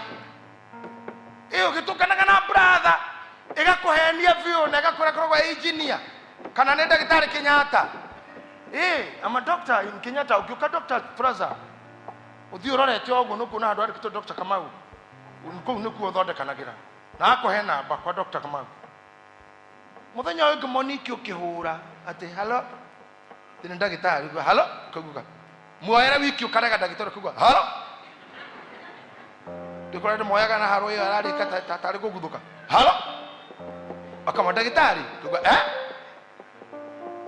ĩyo ũgĩtũnganaga na brother ĩgakũhenia. Ũrĩa akoragwo e engineer kana nĩ ndagĩtarĩ Kenyatta. I'm a doctor in Kenyatta. Ũngĩũka Dr. Plaza ũthiĩ ũrorete ũguo nĩũkuona handũ handĩkĩtwo Dr. Kamau. Kũu nĩkuo ũthondekanagĩra na akũhe namba kwa Dr. Kamau. Mũthenya ũyũ ũngĩ Monique ũkĩhũra atĩ halo, ndĩ nĩ ndagĩtarĩ, ũguo halo, ũkaiguga muoere wiki ũkarega ndagĩtarĩ ũkaigua halo, ndĩkora ndĩmoyaga na haro ĩyo ararĩka tarĩ kũguthũka halo, akama ndagĩtarĩ ũkaigua eh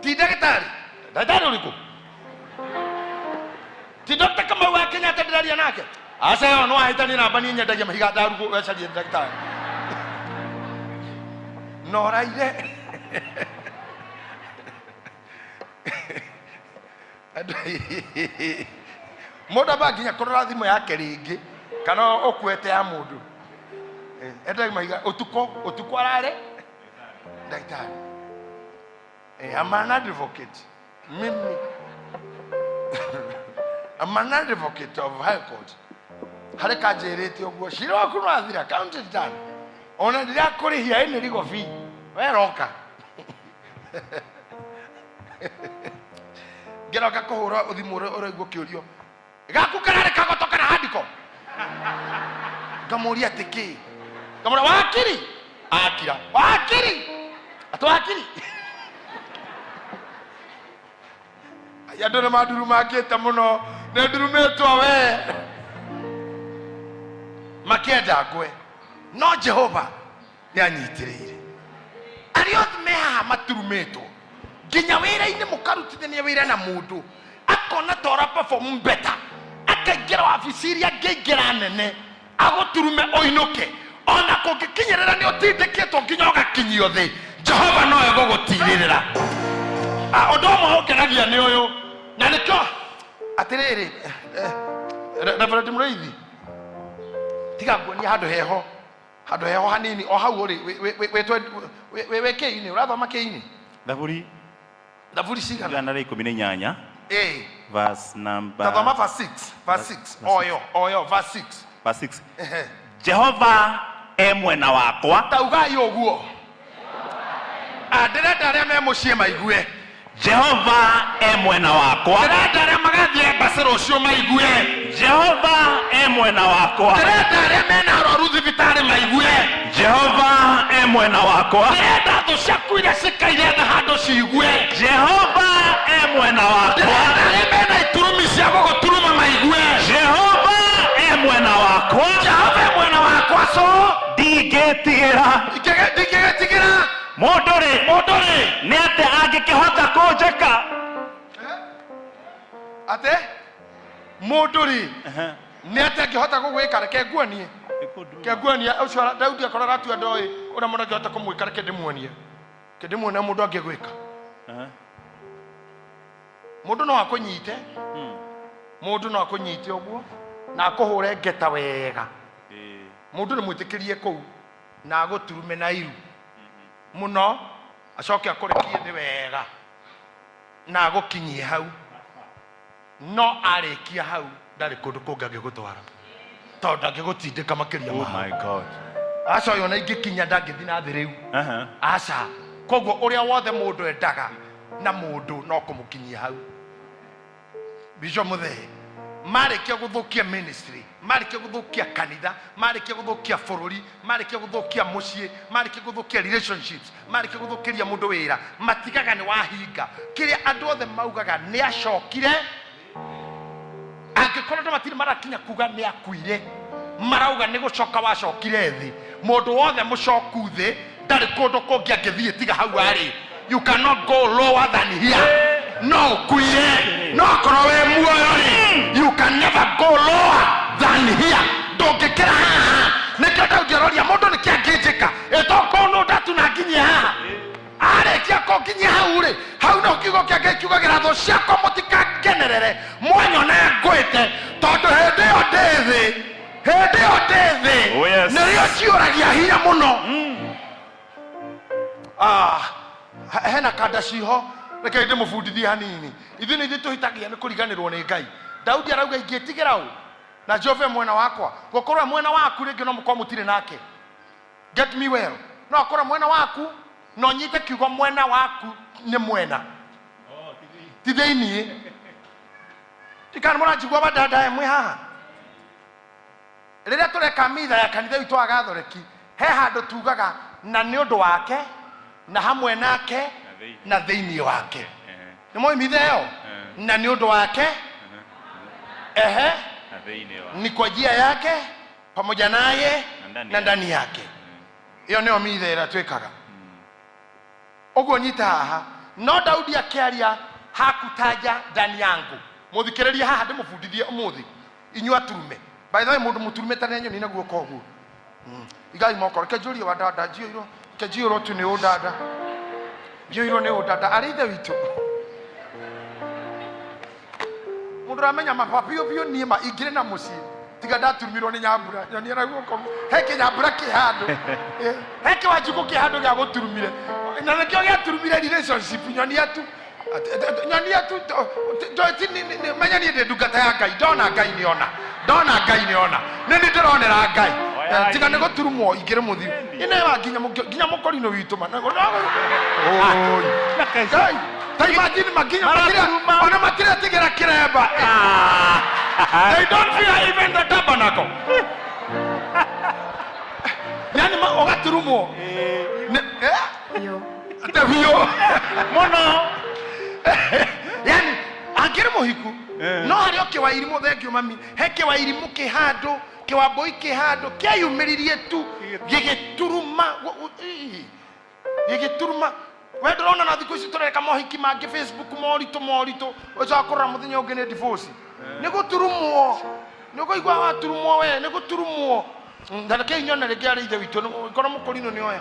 ti ndagĩtarĩ, ndagĩtarĩ ũrĩkũ? Ti Dr. Kamau wa Kenyatta ndĩraria nake? Aca ĩyo no ahĩtanie namba, niĩ nyendagia mahiga ndarugwo wecarie ndagĩtarĩ na ũraire. Mũndũ amba nginya kũrora thimũ yake rĩngĩ kana ũkuĩte ya mũndũ. Endagia mahiga ũtukũ ũtukũ ararĩ ndagĩtarĩ. I'm an advocate. Mimi I'm an advocate of high court. Harĩ kanjĩrĩte ũguo cira waku nĩwathira, count it done, ona ndirakũrĩhia ĩnĩ legal fee weroka ngĩroka kũhũra ũthimũ ũrĩa ũraigua ũkĩũrio gaku kararĩ kagoto kana handiko, ngamũria atĩ kĩ, ngamũra wakiri akira wakiri atĩ wakiri. Ai, andũ nĩ mandurumangĩte mũno, nĩ ndurumĩtwo we makĩenda ngwe, no Jehova nĩ anyitĩrĩire. Arĩa othe me haha maturumĩtwo nginya wĩra-inĩ, mũkarutithania wĩra na mũndũ akona ta ũra perform better, akaingĩra wabici iria angĩingĩra nene agũturume ũinũke, ona kũngĩkinyĩrĩra nĩ ũtindĩkĩtwo nginya ũgakinyio thĩ, Jehova no egũgũtirĩrĩra. Ũndũ ũmwe ũngenagia nĩ ũyũ, na nĩkĩo atĩrĩrĩ, Reverend Mũrĩithi, tiga nguonia handũ heho, handũ heho hanini o hau ũrĩ wĩ kĩ-inĩ ũrathoma kĩ-inĩ. Thaburi. Thaburi cigana? 118. Ĩĩ. Verse number Tathoma verse 6, verse 6 oyo oyo, verse 6. Verse 6. Ehe. Jehova e mwena wakwa. Taugai ũguo. Ndĩrenda arĩa me mũciĩ maigue. Jehova e mwena wakwa. Ndĩrenda arĩa magathiĩ embassy rũciũ maigue. Jehova e mwena wakwa. Ndĩrenda arĩa mena arwaru thibitarĩ maigue. Jehova e mwena wakwa. Ndĩrenda thũ ciaku iria cikaire na handũ ciigue. Jehova e mwena wakwa. Ndĩrenda arĩa mena iturumi cia gũgũturuma maigue. Jehova e mwena wakwa. Jehova e mwena wakwa, so ndingĩtigĩra. Ndingĩgĩtigĩra. Mũndũ rĩ, mũndũ rĩ, nĩ atĩ angĩkĩhota kũnjĩka? Atĩ mũndũ rĩ, nĩ atĩ angĩhota gũgwĩka? Reke nguonie, reke nguonie ũcio Daudi akorwo aratua ndoĩ ũrĩa mũndũ angĩhota kũmwĩka. Reke ndĩmuonie, reke ndĩmuonie mũndũ angĩgwĩka. Mũndũ no akũnyite, mũndũ no akũnyite ũguo na akũhũre ngeta wega. Mũndũ nĩ mwĩtĩkĩrie kũu na agũturume na iru mũno, acoke akũrekie thĩ wega na agũkinyie hau, no arĩkia hau ndarĩ kũndũ kũngĩ angĩgũtwara tondũ ndangĩgũtindĩka makĩria ma hau. My God. Aca, ũyũ ona ingĩkinya ndangĩthiĩ na thĩ rĩu. Aca, koguo ũrĩa wothe mũndũ endaga na mũndũ no kũmũkinyia hau. Bishop Muthee, marĩkia gũthũkia ministry, marĩkia gũthũkia kanitha, marĩkia gũthũkia bũrũri, marĩkia gũthũkia mũciĩ, marĩkia gũthũkia relationships, marĩkia gũthũkĩria mũndũ wĩra, matigaga nĩ wahinga. Kĩrĩa andũ othe maugaga nĩ acokire, angĩkorwo andũ matirĩ marakinya kuga nĩ akuire, marauga nĩ gũcoka wacokire thĩ. Mũndũ wothe mũcoku thĩ ndarĩ kũndũ kũngĩ angĩthiĩ tiga hau arĩ. You cannot go lower than here. No ũkuire, no korwo wĩ muoyo rĩ, you can never go lower than here. Ndũngĩkĩra haha. Nĩkĩo Daudi aroria mũndũ nĩkĩ angĩnjĩka ĩtokũnũ ndatu na nginyie haha. Arĩkia kũnginyia hau rĩ, hau no kiugo kĩa Ngai kiugagĩra thũ ciakwa mũtikangenerere mwanyona ngwĩte, tondũ hĩndĩ ĩyo ndĩ thĩ, hĩndĩ ĩyo ndĩ thĩ Oh, yes. nĩrĩo ciũragia hinya mũno. Hena kanda ciho, reke ndĩmũbundithie hanini. Ithuĩ nĩ ithuĩ tũhĩtagia nĩ kũriganĩrwo nĩ Ngai. Daudi arauga ingĩtigĩra ũ na Jehova e mwena wakwa? Gũkorwo e mwena waku rĩngĩ no mũkorwo mũtirĩ nake. Get me well, no akorwo mwena waku. Na ũnyite kiugo mwena waku nĩ mwena ti thĩiniĩ. Ndikana mũranjigua wadada mwĩ haha. Rĩrĩa tũreka mitha ya kanitha witũ wa Gathoreki, he handũ tugaga na nĩ ũndũ wake na hamwe nake na thĩiniĩ wake. Nĩ moĩ mitha ĩyo? Na nĩ ũndũ wake, ehe, ni kwa njia yake, pamoja naye na ndani yake. Ĩyo nĩyo mitha ĩrĩa twĩkaga. Ũguo nyita haha. No Daudi akĩaria hakutaja ndani yangu. Mũthikĩrĩrie haha ndĩmũbundithie ũmũthĩ inyuĩ aturume. By the way, mũndũ mũturume ta nĩ na guoko ũguo. Igai moko. Reke njũrie wa dada, njiyũirwo, reke njiyũrwo tu nĩ ũdada. Njiyũirwo nĩ ũdada. Arĩ ithe witũ. Mũndũ ũramenya maba biũ biũ niĩ ma ingĩrĩ na mũciĩ tiga ndaturumirwo nĩ nyambura nyonia na guoko he kĩnyambura kĩ handũ. He kĩwanjikũ kĩ handũ gĩa gũturumire na nĩkĩo gĩaturumire relationship. Nyonia tu, nyonia tu, menya niĩ ndĩ ndungata ya Ngai. Ndona Ngai nĩona, ndona Ngai nĩona, nĩ nĩ ndĩronera Ngai. Tiga nĩ gũturumwo ingĩrĩ mũthiu inewa nginya nginya mũkorino witũ ma oi Ngai ta imagine makinya matirĩa ona matiretigĩra kĩremba. They don't fear even the tabernacle. Yani ũgaturumwo. Ate biũ Mũno. Yani angĩrĩ mũhiku no harĩ o kĩwairimũ. Thengio mami, he kĩwairimũ kĩ handũ, kĩwambũi kĩ handũ kĩeyumĩririe tu gĩgĩturuma gĩgĩturuma. We ndũrona na thikũ ici tũreka mohiki mangĩ Facebook, moritũ moritũ, ũcoka kũrora mũthenya ũngĩ nĩ divorce. Nĩ gũturumwo, nĩ ũkũigua waturumwo we nĩ gũturumwo. Na reke nyone rĩngĩ arĩ ithe witũ korwo mũkũrinũ nĩ oya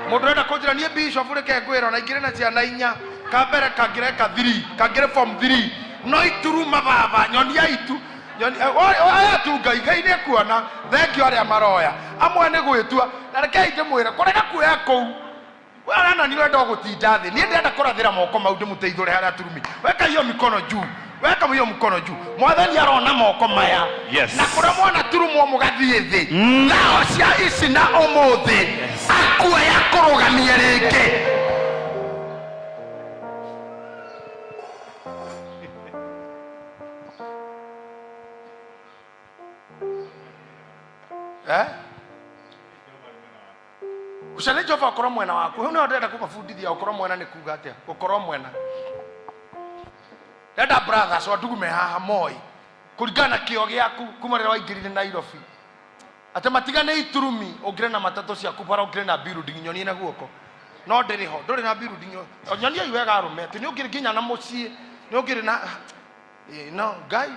mũndũ ũrenda kũnjĩra niĩ bishop. Reke ngwĩra ona ingĩrĩ na ciana inya, kambere kangĩreka 3, kangĩrĩ form 3, no ituruma baba nyonia itu. Oya tu Ngai, Ngai nĩ ekuona. Thengio arĩa maroya amwe nĩ gwĩtua. Na rekei ndĩmwĩre kũrega kuoya kũu we arana ni wenda gũtinda thĩ. Niĩ ndĩrenda kũrathĩra moko mau ndĩmũteithũre harĩa aturumi. Weka hiyo mikono juu, weka hiyo mkono juu. Mwathani arona moko maya. Na kũrĩa mwana turumwo mũgathiĩ thĩ thao cia ici na ũmũthĩ akuoya kũrũgamie rĩngĩ. Eh? Gũcaria Jehova ũkorwo mwena waku. Hau nĩho ndĩrenda kũmabundithia ũkorwo mwena nĩ kuga atĩa. Gũkorwo mwena, ndĩrenda brothers o ndugu me haha moi kũringana na kĩo gĩaku kuma rĩrĩa waingĩrire Nairobi atĩ matiga nĩ iturumi. Ũngĩrĩ na matatũ ciaku bara, ũngĩrĩ na building, nyonie na guoko. No ndĩrĩ ho, ndũrĩ na building. Nyoniai wega arũme atĩ nĩ ũngĩrĩ nginya na mũciĩ, nĩ ũngĩrĩ na no Ngai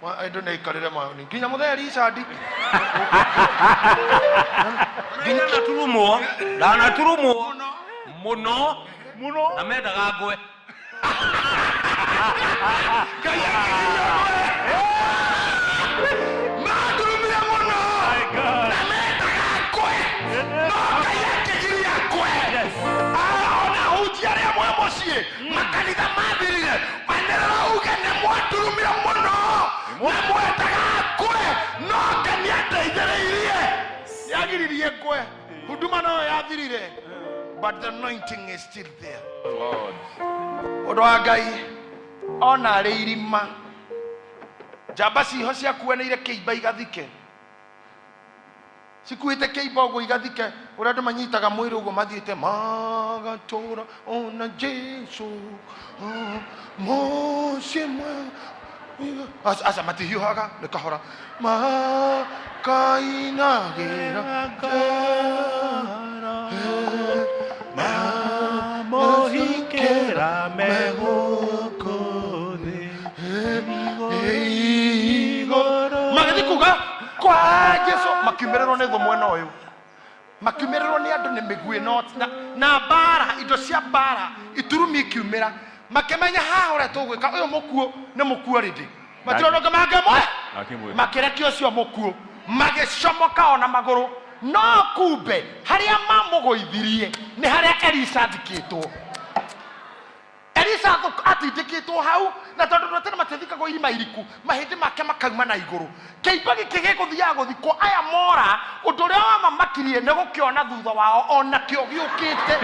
andũ nĩ aikarĩre nginya mũthee Richard. Ndanaturumwo, ndanaturumwo mũno. Mũno. Na mendaga ngwe. Ngai akĩgiria ngwe. Mandurumire mũno. My God. Na mendaga ngwe, no Ngai akĩgiria ngwe. Ah, ona ahunjia arĩa mwe mũciĩ makanitha mathirire, anĩrĩra uge nĩ mwaturumire mũno na mwendaga ngwe, no Ngai nĩandeithĩrĩirie, nĩagiririe ngwe. Huduma noyo yathirire, but the anointing is still there. Ũndũ wa Ngai ona arĩ irima, njamba ciho ciakuanĩire kĩimba igathike, cikuĩte kĩimba ũguo igathike, ũrĩa andũ manyitaga mwĩrĩ ũguo mathiĩte magatũra ona Jesu, oh, mũciĩ mwega. Aca matihiũhaga nĩ kahora makainagĩra. Mamohikĩra megũkũ thĩ igũrũ. Magĩthiĩ kuga kwa Jesu, makiumĩrĩrwo nĩ thũ mwena ũyũ, makiumĩrĩrwo nĩ andũ nĩ mĩguĩ no na mbara, indo cia mbara, iturumi ikiumĩra. Makĩmenya haha ũrĩa tũgwĩka ũyũ mũkuũ nĩ mũkuũ rĩndĩ matirona ũngĩ mangĩmwe. Akĩmwĩra. Makĩrekia ũcio mũkuũ, magĩcomoka ona magũrũ. No kumbe harĩa mamũgũithirie nĩ harĩa Elisa athikĩtwo. Elisa. Elisha atindĩkĩtwo hau, na tondũ andũ a tene matiathikagwo irima iriku, mahĩndĩ make makauma na igũrũ. Kĩimba gĩkĩ gĩgũthiaga gũthikwo, aya mora, ũndũ ũrĩa wamamakirie nĩ gũkĩona thutha wao onakĩo gĩũkĩte,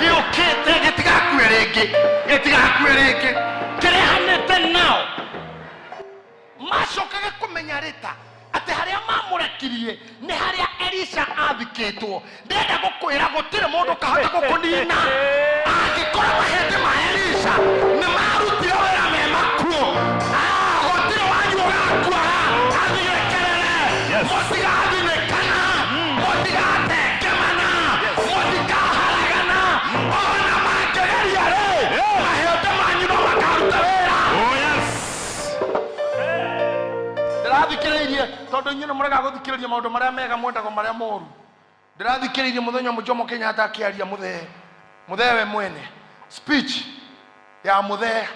gĩũkĩte gĩtigakue rĩngĩ, gĩtigakue rĩngĩ, kĩrehanĩte nao. Macokage kũmenya rĩta atĩ harĩa mamũrekirie nĩ harĩa Elisha athikĩtwo. Ndĩrenda gũkwĩra gũtirĩ mũndũ ũkahota gũkũnina angĩkorwo mahĩndĩ ma Elisha nĩ marutire wĩra me makuũ. Ah, gũtirĩ wanyu ũgakua athiĩkerere. Yes. Mũtigathinĩkana, mũtigatengemana, mũtikaharagana, ona mangĩgeria rĩ, mahĩndĩ manyu no makaruta wĩra. Oh yes. Ndĩrathikĩrĩirie tondũ inyuĩ nĩ mũrega gũthikĩrĩria maũndũ marĩa mega, mwendagwo marĩa moru. Ndĩrathikĩrĩirie mũthenya ũmwe Jomo Kenyatta akĩaria, mũthee mũthee we mwene, speech ya mũthee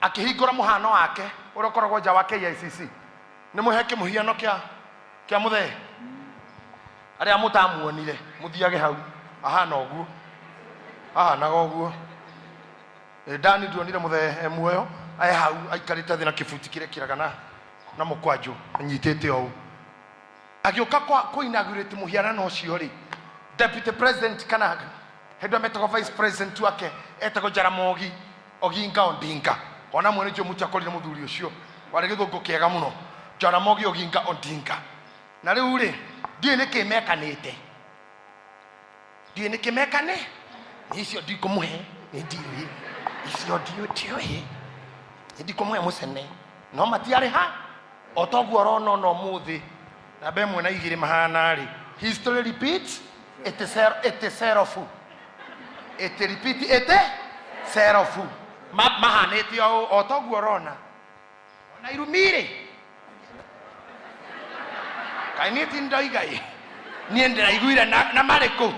akĩhingũra mũhano wake ũrĩa ũkoragwo nja wa KICC. Nĩ mũhe kĩmũhiano kĩa mũthee, arĩa mũtamuonire mũthiage hau, ahana ũguo, ahanaga ũguo. Ndani ndionire mũthee e muoyo, e hau aikarĩte thĩ na kĩbuti kĩrĩa kĩraga na mũkwanjũ anyitĩte ũũ, agĩũka kwa kũ inaugurate mũhianano ũcio rĩ, deputy president kana hĩndĩ ĩyo metagwo vice president wake etagwo Jaramogi Oginga Odinga, ona mwene njo mũtiakorire mũthuri ũcio warĩ gĩthũngũ kĩega mũno, Jaramogi Oginga Odinga. Na rĩu rĩ, ndiũĩ nĩkĩ mekanĩte, ndiũĩ nĩkĩ mekane icio ndikũmũhe, nĩ ndiũĩ icio ndiũĩ, nĩ ndikũmũhe mũcene, no matiarĩ ha o toguo ũrona ona ũmũthĩ namba ĩmwe na igĩrĩ mahana rĩ. History repeats itself, itself, it repeat itself. Mahanĩte o toguo ũrona ona irumi rĩ, kaĩ niĩ ti ndoiga ĩ, niĩ ndĩraiguire na marĩkũ,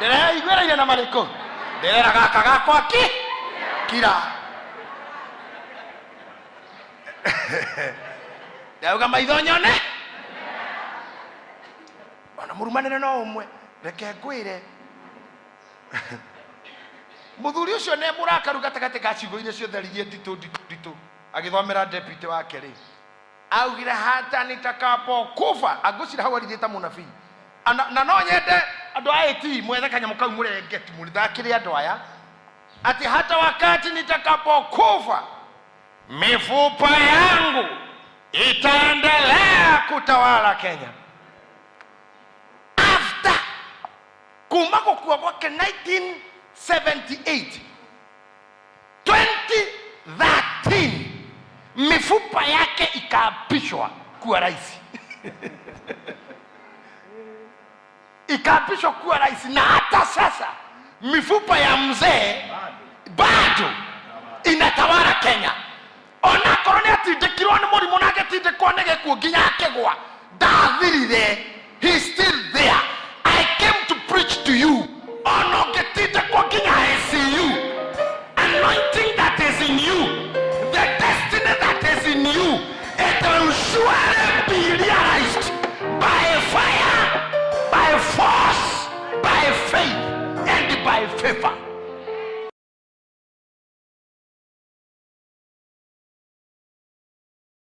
ndĩraiguĩrĩire na marĩkũ, ndĩrera gaka gakwa ki kira ndauga maitho nyone ona mũrumanĩre no ũmwe. Reke ngwĩre, mũthuri ũcio nĩ mũrakaru gatagatĩ ka ciugo iria ciothe aririe nditũ nditũ nditũ agĩthomera deputy wake rĩ, augire hata nitakapokufa, angũcira hau aririe ta mũnabii. Na no nyende andũ a AT mwethe kanyamũ kau mũrenge tu mũthakĩre andũ aya ati hata wakati nitakapokufa mifupa yangu itaendelea kutawala Kenya. After kuma gũkua gwake 1978, 2013 mifupa yake ikaapishwa kuwa rais, ikaapishwa kuwa rais, na hata sasa mifupa ya mzee bado inatawala Kenya. Onakorwo nĩ atindĩkirwo nĩ mũrimũ na agĩtindĩkwo nĩ gĩkuũ nginya akĩgwa, ndathirire, he still